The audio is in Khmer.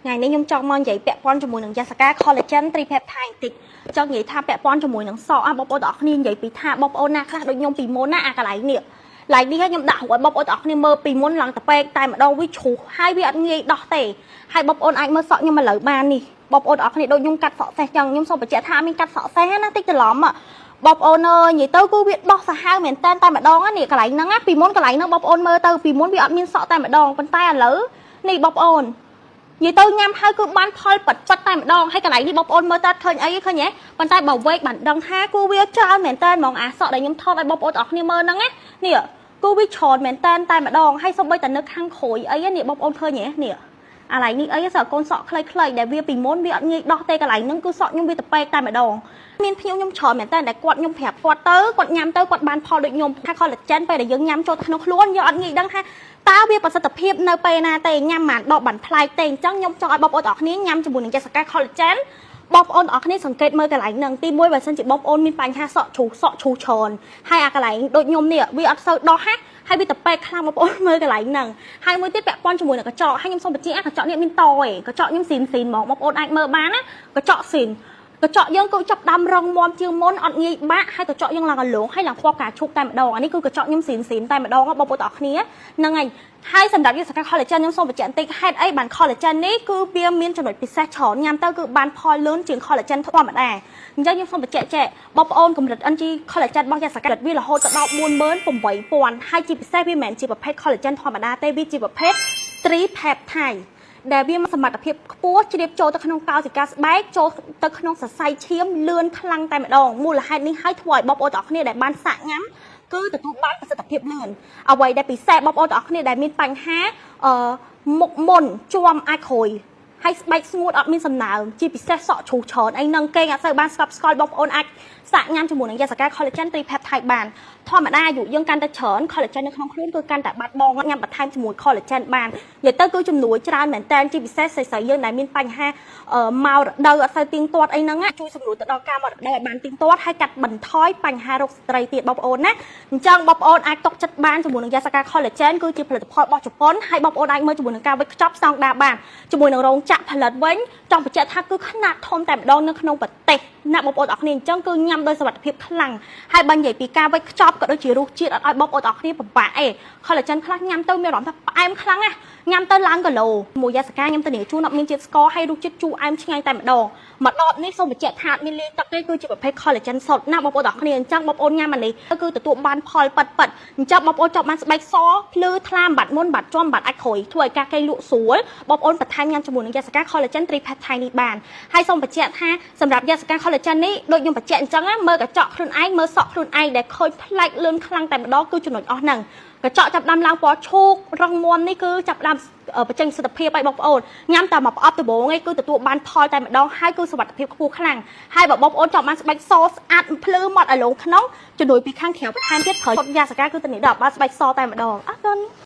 ថ្ងៃនេះខ្ញុំចង់មកនិយាយពាក់ព័ន្ធជាមួយនឹងយ៉ាសាកា collagen tripeptide បន្តិចចង់និយាយថាពាក់ព័ន្ធជាមួយនឹងសក់អាបងប្អូនទាំងអស់គ្នានិយាយពីថាបងប្អូនណាខ្លះដូចខ្ញុំពីមុនណាអាកន្លែងនេះឡៃនេះខ្ញុំដាក់រួចបងប្អូនទាំងអស់គ្នាមើលពីមុនឡើងតពេកតែម្ដងវាជ្រុះហើយវាអត់ងាយដោះទេហើយបងប្អូនអាចមើលសក់ខ្ញុំឥឡូវបាននេះបងប្អូនទាំងអស់គ្នាដូចខ្ញុំកាត់សក់សេះចឹងខ្ញុំសូមបញ្ជាក់ថាអត់មានកាត់សក់សេះណាតិចច្រឡំបងប្អូនអើយនិយាយទៅគឺវាដោះសាហាវមែនតែនតែម្ដងនេះកន្លែងហ្នឹងណាពីមុនកន្លែងហ្នឹងបងប្អូនមើលទៅពីមុនវាអត់មានសក់តែម្ដងប៉ុន្តែឥឡូវនេះបងប្អូន និយាយទៅញ៉ាំហើយគឺបានផលប៉ិតប៉ិតតែម្ដងហើយកន្លែងនេះបងប្អូនមើលតើឃើញអីឃើញទេប៉ុន្តែបើវែកបានដឹងថាគឺវាច្រើនមែនតើហ្មងអាសក់ដែលខ្ញុំថតឲ្យបងប្អូនទាំងអស់គ្នាមើលហ្នឹងណានេះគឺវាច្រើនមែនតើតែម្ដងហើយសូម្បីតែនៅខាងក្រោយអីនេះបងប្អូនឃើញទេនេះអាឡៃនេះអីសក់កូនសក់ខ្លីៗដែលវាពីមុនវាអត់ងាយដោះទេកន្លែងហ្នឹងគឺសក់ខ្ញុំវាទៅពេកតែម្ដងមានភ្ញៀវខ្ញុំច្រើនមែនតើដែលគាត់ខ្ញុំប្រាប់គាត់ទៅគាត់ញ៉ាំទៅគាត់បានផលដូចខ្ញុំថា collagen ពេលដែលយើងញ៉ាំចូលក្នុងខ្លួនយើងអត់ងាយដឹងថាតើវាប្រសិទ្ធភាពនៅពេលណាទេញ៉ាំមិនដកបានប្លែកទេអញ្ចឹងខ្ញុំចង់ឲ្យបងប្អូនទាំងអស់គ្នាញ៉ាំជាមួយនឹងយ៉ាសាកា collagen បងប្អូនទាំងអស់គ្នាសង្កេតមើលកន្លែងហ្នឹងទីមួយបើសិនជាបងប្អូនមានបញ្ហាសក់ជ្រុះសក់ជ្រុះច្រើនហើយអាកន្លែងដូចខ្ញុំនេះវាអត់សូវដោះហាហើយវាតពេកខ្លាំងបងប្អូនមើលកន្លែងហ្នឹងហើយមួយទៀតពាក់ព័ន្ធជាមួយនឹងកញ្ចក់ហើយខ្ញុំសូមបញ្ជាក់អាកញ្ចក់នេះមានតឯងកញ្ចក់ខ្ញុំស៊ីនស៊ីនហ្មងបងប្អូនអាចមើលបានណាកញ្ចក់ស៊ីនកញ្ចក់យើងគឺចាប់ដើមរងមាំជាងមុនអត់ងាយបាក់ហើយកញ្ចក់យើងឡើងកលងហើយឡើងពណ៌កាឈូកតែម្ដងអានេះគឺកញ្ចក់ខ្ញុំស៊ីនស៊ីនតែម្ដងបងប្អូនទាំងអស់គ្នាហ្នឹងហើយហើយសម្រាប់យើងសកា collagen ខ្ញុំសូមបញ្ជាក់បន្តិចហេតុអីបាន collagen នេះគឺវាមានចំណុចពិសេសច្រើនញ៉ាំទៅគឺបានផលលឿនជាង collagen ធម្មតាអញ្ចឹងខ្ញុំសូមបញ្ជាក់ចេះបងប្អូនកម្រិត NG collagen របស់យ៉ាសាកាវារហូតទៅដល់48,000ហើយជាពិសេសវាមិនមែនជាប្រភេទ collagen ធម្មតាទេវាជាប្រភេទ tripeptide ដែលវាមានសមត្ថភាពខ្ពស់ជ្រាបចូលទៅក្នុងកោសិកាស្បែកចូលទៅក្នុងសរសៃឈាមលឿនខ្លាំងតែម្ដងមូលហេតុនេះហើយធ្វើឲ្យបងប្អូនទាំងអស់គ្នាដែលបានសាកញ៉ាំគឺទទួលបានប្រសិទ្ធភាពលឿនអ្វីដែលពិសេសបងប្អូនទាំងអស់គ្នាដែលមានបញ្ហាអឺមុខមុនជាំអាចក្រួយហើយស្បែកស្ងួតអត់មានសំណើមជាពិសេសសក់ជ្រុះច្រើនអីនឹងគេងអត់សូវបានស្កប់ស្កល់បងប្អូនអាចសាកញ៉ាំជាមួយនឹងយ៉ាសាកា collagen tripeptide បានធម្មតាអាយុយើងកាន់តែច្រើន collagen នៅក្នុងខ្លួនគឺកាន់តែបាត់បង់ញ៉ាំបន្ថែមជាមួយ collagen បាននិយាយទៅគឺជំនួយច្រើនមែនតើជាពិសេសស្រីៗយើងដែលមានបញ្ហាមករដូវអត់សូវទៀងទាត់អីហ្នឹងជួយសម្រួលទៅដល់ការមករដូវឲ្យបានទៀងទាត់ហើយកាត់បន្ថយបញ្ហារោគស្ត្រីទៀតបងប្អូនណាអញ្ចឹងបងប្អូនអាចទុកចិត្តបានជាមួយនឹងយ៉ាសាកា collagen គឺជាផលិតផលរបស់ជប៉ុនហើយបងប្អូនអាចមើលជាមួយនឹងការវេចខ្ចប់ស្តង់ដារបានជាមួយនឹងរោងចក្រផលិតវិញចង់បញ្ជាក់ថាគឺខ្នាតធំតែម្ដងនៅក្នុងប្រទេសណាបងប្អូនអរគ្នាអញ្ចឹងគឺញ៉ាំដោយសុវត្ថិភាពខ្លាំងហើយបើនិយាយពីការវេចខ្ចប់ក៏ដូចជារសជាតិអត់ឲ្យបងប្អូនអរគ្នាពិបាកអេ collagen ខ្លះញ៉ាំទៅមានអារម្មណ៍ថាផ្អែមខ្លាំងណាស់ញ៉ាំទៅឡើងគីឡូមួយយ៉ាសាកាខ្ញុំធានាជូនអត់មានជាតិស្ករហើយរសជាតិជូរអែមឆ្ងាញ់តែម្ដងមួយដបនេះសូមបញ្ជាក់ថាអត់មានលាយទឹកទេគឺជាប្រភេទ collagen សុទ្ធណាបងប្អូនអរគ្នាអញ្ចឹងបងប្អូនញ៉ាំអានេះគឺទទួលបានផលប៉ិតប៉ិតអញ្ចឹងបងប្អូនចង់បានស្បែកសភ្លឺថ្លាបាត់មុនបាត់ជាំបាត់អាចក្រួយធ្វើឲ្យការគេលក់ស្រួលបងប្អូនបន្ថែមញ៉ាំជាមួយនឹងយ៉ាសាកា collagen tripeptide នេះបានហើយសូមបញ្ជាក់ថាសម្រាប់យ៉ាសាកា collagen នេះដូចខ្ញុំបញ្ជាក់អញ្ចឹងណាមើលកញ្ចក់ខ្លួនឯងមើលសក់ខ្លួនឯងដែលខូចប្លែកលឿនខ្លាំងតែម្ដងគឺចំណុចអស់ហ្នឹងកញ្ចក់ចាប់ដើមឡើងពណ៌ឈូករឹងមាំនេះគឺចាប់ដើមបញ្ចេញប្រសិទ្ធភាពឲ្យបងប្អូនញ៉ាំតែមួយប្រអប់ដំបូងឯងគឺទទួលបានផលតែម្ដងហើយគឺសុវត្ថិភាពខ្ពស់ខ្លាំងហើយបើបងប្អូនចង់បានស្បែកសស្អាតភ្លឺម៉ត់ឲ្យលងក្នុងជំនួយពីខាងក្រៅបន្ថែមទៀតត្រូវយ៉ាសាកាគឺធានាដល់បានស្បែកសតែម្ដងអរគុណ។